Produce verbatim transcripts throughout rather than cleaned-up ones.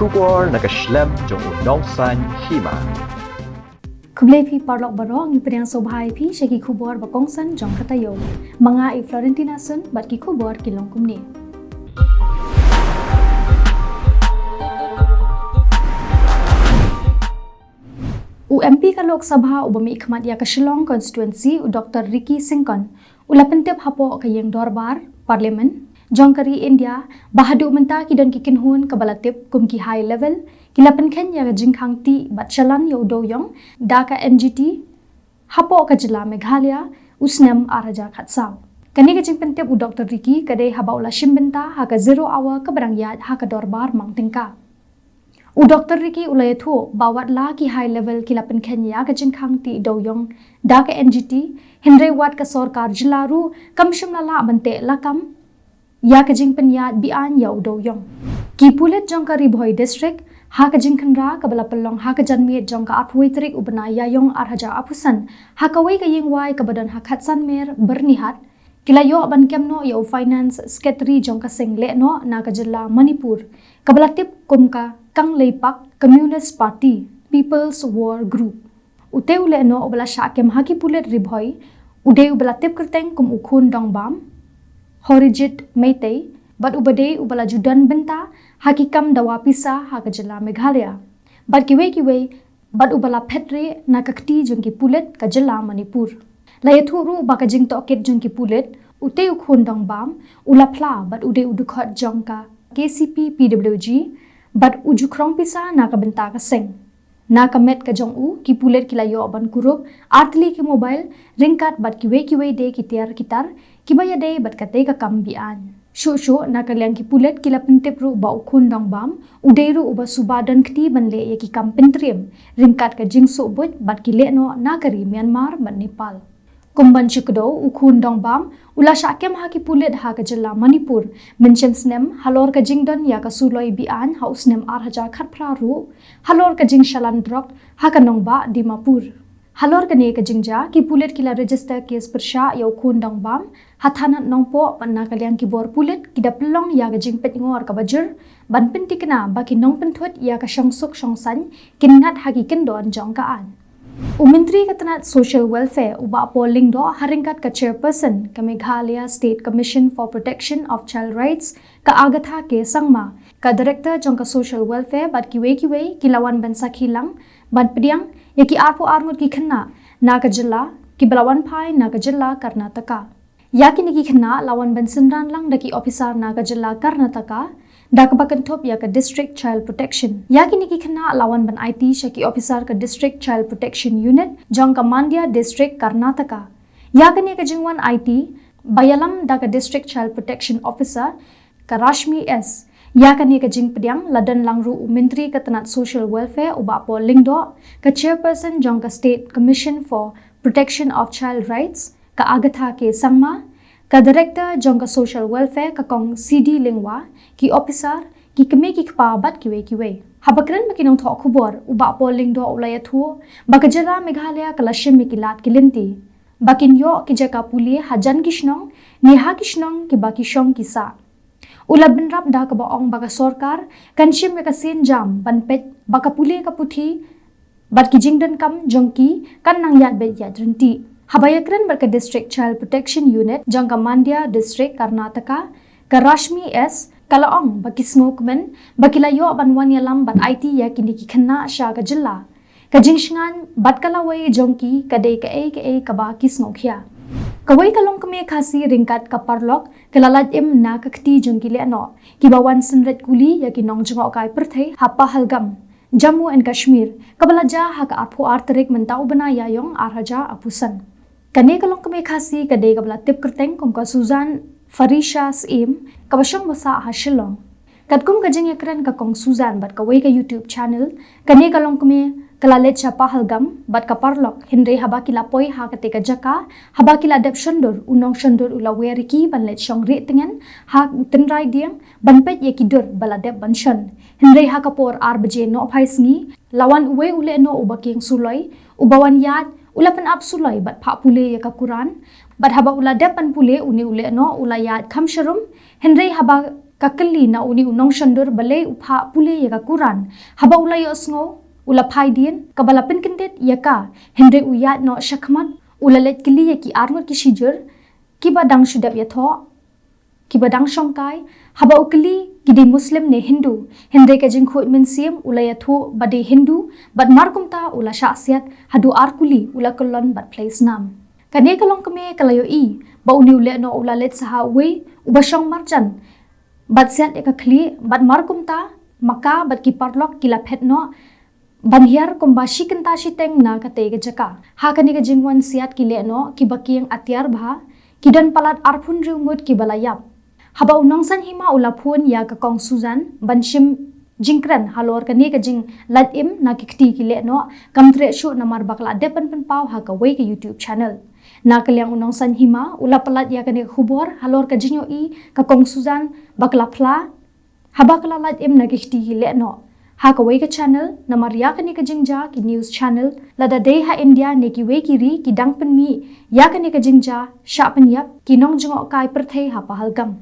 Khubor na ka shlem jong u Nongsaiñ Hima. Khublei phi paralok baroh, ngi pdiang sngewbha ïa phi sha ki khubor ba kongsan jong ka taïew. Ma nga i Florentina Sun bad ki khubor ki long kumne. U M P ka Lok Sabha uba mihkhmat ïa ka Shillong constituency, u Doctor Ricky Syngkon, u la pyntip hapoh ka ïing dorbar Parliament jong ka ri India ba haduh mynta ki don ki kynhun kaba la tip kum ki high level ki la pynkheiñ ïa ka jingkhang tih bad shalan ïa u dewiong da ka N G T hapoh ka jylla Meghalaya u snem ar hajar khatsaw. Kane ka jingpyntip u Doctor Ricky ka dei haba u la shim bynta ha ka zero hour kaba dang ïaid ha ka dorbar mang tyngka. U Doctor Ricky u la ïathuh ba wat la ki high level ki la pynkheiñ ïa ka jingkhang tih dewiong da ka N G T, hynrei wat ka sorkar jylla ruh kam shym la lah ban teh lakam ïa ka jingpynïaid beaiñ ïa u dewiong. Ki pulit jong ka Ri Bhoi District ha ka jingkhynra kaba la pynlong ha ka janmiet jong ka arphew wei tarik u bnai Ïaiong ar hajar arphew san ha kawei ka ïingwai kaba don ha Khatsanmer, Byrnihat, ki la ïoh ban kem noh ïa u Finance Secretary jong ka seng lehnoh na ka jylla Manipur kaba la tip kum ka Kangleipak Communist Party People's War Group. Utei u lehnoh uba la shah kem ha ki pulit Ri Bhoi u dei uba la tip kyrteng kum u Khun Dongbam, Horijit Meitei, bad uba dei uba la ju don bynta ha ki kam dawa pisa ha ka jylla Meghalaya bad kiwei kiwei, bad uba la phet rieh na ka kti jong ki pulit ka jylla Manipur. La ïathuh ruh ba ka jingtohkit jong ki pulit, utei u Khun Dongbam u la phla bad u dei u dkhot jong ka K C P P W G bad u ju khrong pisa na ka bynta ka seng. Na ka met ka jong u, ki pulit ki la ïoh ban kurup ar tylli ki mobile ryngkat bad kiwei kiwei de ki tiar ki tar kiba ïadei bad katei ka kam beaiñ. Shuh shuh na ka liang ki pulit ki la pyntip ruh ba u Khun Dongbam u dei ruh uba suba don kti ban leh ïa ki kam pyntriem ryngkat ka jingsuh buit bad ki lehnoh na ka ri Myanmar bad Nepal. Kum ban shu kdew, u Khun Dongbam u la shah kem ha ki pulit ha ka jylla Manipur mynshem snem halor ka jingdon ïa ka suloi beaiñ ha u snem ar hajar khatphra ruh halor ka jingshalan drok ha ka nongbah Dimapur. Halor kane ka jingjia, ki pulit ki la register case pyrshah ïa u Khun Dongbam ha thanat Nongpoh bad na ka liang ki bor pulit ki da pynlong ïa ka jingpeitngor kaba jur ban pynthikna ba ki nongpynthut ïa ka shongsuk shongsaiñ kin ngat ha ki kyndon jong ka aiñ. U Myntri ka tnat Social Welfare u Bah Paul Lyngdoh ha ryngkat ka Chairperson ka Meghalaya State Commission for Protection of Child Rights ka Agatha K Sangma, ka Director jong ka Social Welfare bad kiwei kiwei ki la wan ban sakhi lang ban pdiang ïa ki arphew ar ngut ki khynnah na ka jylla kiba la wan phai na ka jylla Karnataka. Ïa kine ki khynnah la wan ban synran lang da ki ophisar na ka jylla Karnataka da kaba kynthup ïa ka District Child Protection. Ïa kine ki khynnah la wan ban aiti sha ki ophisar ka District Child Protection Unit jong ka Mandya District, Karnataka. Ïa kane ka jingwan aiti ba ïalam da ka District Child Protection Officer ka Rashmi S. Ïa kane ka jingpdiang la don lang ruh u Myntri ka tnat Social Welfare u Bah Paul Lyngdoh, ka Chairperson jong ka State Commission for Protection of Child Rights ka Agatha K Sangma, ka Director jong ka Social Welfare ka Kong C D Lyngwa, ki ophisar, ki kmie ki kpa bad kiwei kiwei. Haba kren bad ki nongthoh khubor, u Bah Paul Lyngdoh u la ïathuh ba ka jylla Meghalaya ka la shim ïa ki lad ki lynti ba kin ïoh ki jaka pule hajan ki shnong ne ha ki shnong kiba ki shong ki sah. U la bynrap da kaba ong ba ka sorkar kan shim ïa ka sienjam ban peit ba ka pule ka puthi bad ki jingdonkam jong ki kan nang ïaid beit ïaid ryntih. Haba ïakren bad ka District Child Protection Unit jong ka Mandya District, Karnataka, ka Rashmi S, ka la ong ba ki sngewkmen ba ki la ïoh ban wan ïalam bad aiti ïa kine ki khynnah sha ka jylla. Ka jingshngaiñ bad ka lawei jong ki ka dei kaei kaei kaba ki sngewkhia. Kawei ka longkmie Khasi ryngkat ka paralok ka la lait im na ka kti jong ki lehnoh kiba wan synreit kuli ïa ki nongjngohkai pyrthei ha Pahalgam, Jammu and Kashmir, kaba la jia ha ka arphew ar tarik mynta u bnai Ïaiong ar hajar arphew san. Kane ka longkmie Khasi ka dei kaba la tip kyrteng kum ka Susan Farisha Syiem, kaba shong ba sah ha Shillong. Katkum ka jingïakren ka Kong Susan bad kawei ka YouTube channel, kane ka longkmie ka la leit sha Pahalgam bad ka paralok, hynrei haba ki la poi ha katei ka jaka, haba ki la dep shondur, u nongshondur u la wer ïa ki ban leit shong rieh tngen ha u tynrai dieng ban peit ïa ki dur ba la dep ban shon. Hynrei ha ka por ar baje nohphai sngi, la wan uwei u lehnoh uba kieng suloi, uba wan ïaid, u la pynap suloi bad phah pule ïa ka kuran. Bad haba u la dep ban pule, une u lehnoh u la ïaid kham sharum, hynrei haba ka kylli na une u nongshondur balei u phah pule ïa ka Quran. Haba u la ïohsngew, u la phai dien, kaba la pynkyndit ïa ka, hynrei u ïaid noh shakhmat, u la leit kylli ïa ki arngut ki shijur, kiba dang shu dep ïathoh, kiba dang shongkai, haba u kylli ki dei Muslim ne Hindu, hynrei ka jingkhuid mynsiem u la ïathuh ba dei Hindu, bad markumta u la shah siat, haduh ar kuli u la kyllon bad plie snam. Kane ka longkmie ka la ïohi ba une u lehnoh u la leit sha uwei uba shong marjan, bad siat ïa ka khlieh, bad markumta ma ka bad ki paralok ki la phet noh ban hiar kumba shi kynta shiteng na katei ka jaka. Ha kane ka jingwan siat ki lehnoh kiba kieng atiar bha, ki don palat arphew hynriew ngut kiba la ïap. Haba u nongsaiñ hima u la phone ïa ka Kong Susan ban shim jingkren halor kane ka jinglait im na ki kti ki lehnoh, kam treh shuh namar ba ka la dep ban pynpaw ha kawei ka YouTube channel. Na ka liang u nongsaiñ hima u la pyllait ïa kane ka khubor halor ka jingïohi ka Kong Susan ba ka la phla haba ka la lait im na ki kti ki lehnoh ha kawei ka channel. Namar ïa kane ka jingjia ki news channel, lada dei ha India ne kiwei ki ri, ki dang pynmih ïa kane ka jingjia shah pynïap ki nongjngohkai pyrthei ha Pahalgam.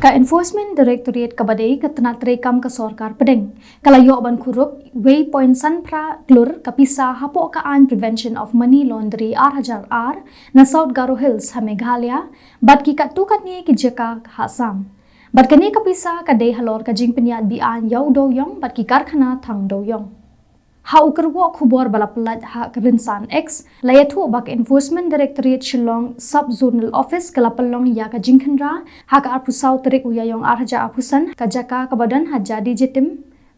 Ka Enforcement Directorate kaba dei ka tnat treikam ka sorkar pdeng, ka la ïoh ban kurup wei point san phra klur ka pisa hapoh ka aiñ Prevention of Money Laundering ar hajar ar na South Garo Hills ha Meghalaya, bad ki katto katne ki jaka ha Assam. Bad kane ka pisa ka dei halor ka jingpynïaid be-aiñ ïa u dewïong bad ki karkhana thang dewïong. Ha u kyrwoh khubor ba la pyllait ha ka rynsan X, la ïathuh ba ka Enforcement Directorate Shillong Sub Zonal Office ka la pynlong ïa ka jingkhynra ha ka arphew saw tarik u Ïaïong ar hajar arphew san, ka jaka kaba don ha Jadi Jitim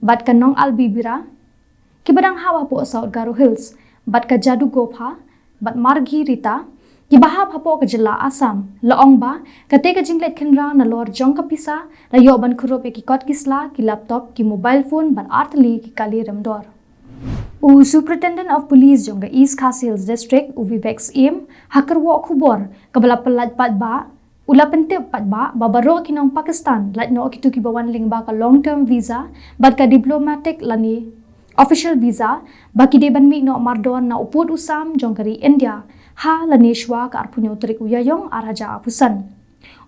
bad ka Nongalbibira, kiba dang hap hapoh South Garo Hills, bad ka Jadugopha bad Margherita, kiba hap hapoh ka jylla Assam. La ong ba katei ka jingleit khynra nalor jong ka pisa la ïoh ban kurup ïa ki kot ki sla, ki laptop, ki mobile phone bad artylli ki kali remdor. U Superintendent of Police jong ka East Khasi Hills District, u Vivek Syiem, ha kyrwoh khubor kaba la pyllait paidbah, u la pyntip paidbah ba baroh ki nong Pakistan, lait noh kito kiba wan lyngba ka long term visa bad ka diplomatic lane official visa, ba ki dei ban mih noh mardor na u pud u sam jong ka ri India ha lane shwa ka arphew hynñiew tarik u Ïaïong ar hajar arphew san.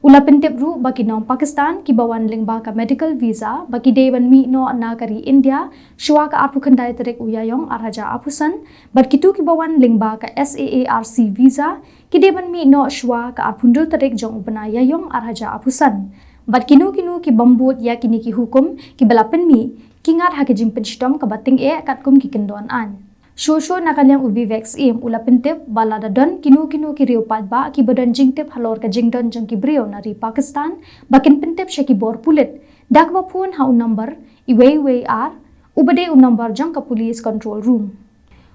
U la pyntip ruh ba ki nong Pakistan kiba wan lyngba ka medical visa ba ki dei ban mih noh na ka ri India shwa ka arphew khyndai tarik u Ïaïong ar hajar arphew san, bad kito kiba wan lyngba ka SAARC visa ki dei ban mih noh shwa ka arphew hynriew tarik jong u bnai Ïaïong ar hajar arphew san. Bad kino kino ki bym bud ïa kine ki hukum kiba la pynmih, ki ngat ha ka jingpynshitom kaba tyngeh katkum ki kyndon aiñ. Shuh shuh na ka liang u Vivek Syiem u la pyntip ba lada don kino kino ki riew paidbah kiba don jingtip halor ka jingdon jong ki briew na ri Pakistan, ba kin pyntip sha ki bor pulit da kaba phone ha u number wei wei ar, uba dei u number jong ka Police Control Room.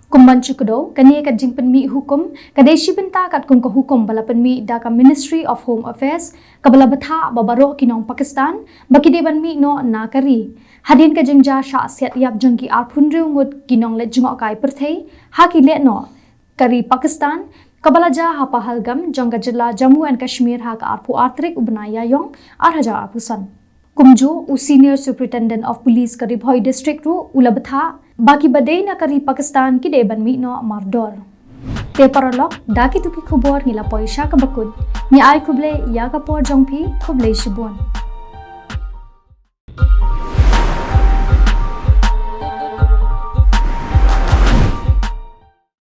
Kum ban shu kdew, kane ka jingpynmih hukum ka dei shi bynta katkum ka hukum ba la pynmih da ka Ministry of Home Affairs, kaba la bthah ba baroh ki nong Pakistan ba ki dei ban mih noh na ka ri, hadien ka jingjia shah siat ïap jong ki arphew hynriew ngut ki nongleit jngohkai pyrthei ha ki lehnoh ka ri Pakistan, kaba la jia ha Pahalgam jong ka jylla Jammu and Kashmir ha ka arphew ar tarik u bnai Ïaïong ar hajar arphew san. Kumjuh, u Senior Superintendent of Police ka Ri Bhoi District ruh u la bthah ba kiba dei na ka ri Pakistan ki dei ban mih noh mardor. Te paralok, da kito ki khubor ngi la poi sha kaba kut. Ngi ai khublei ïa ka por jong phi, khublei shibun.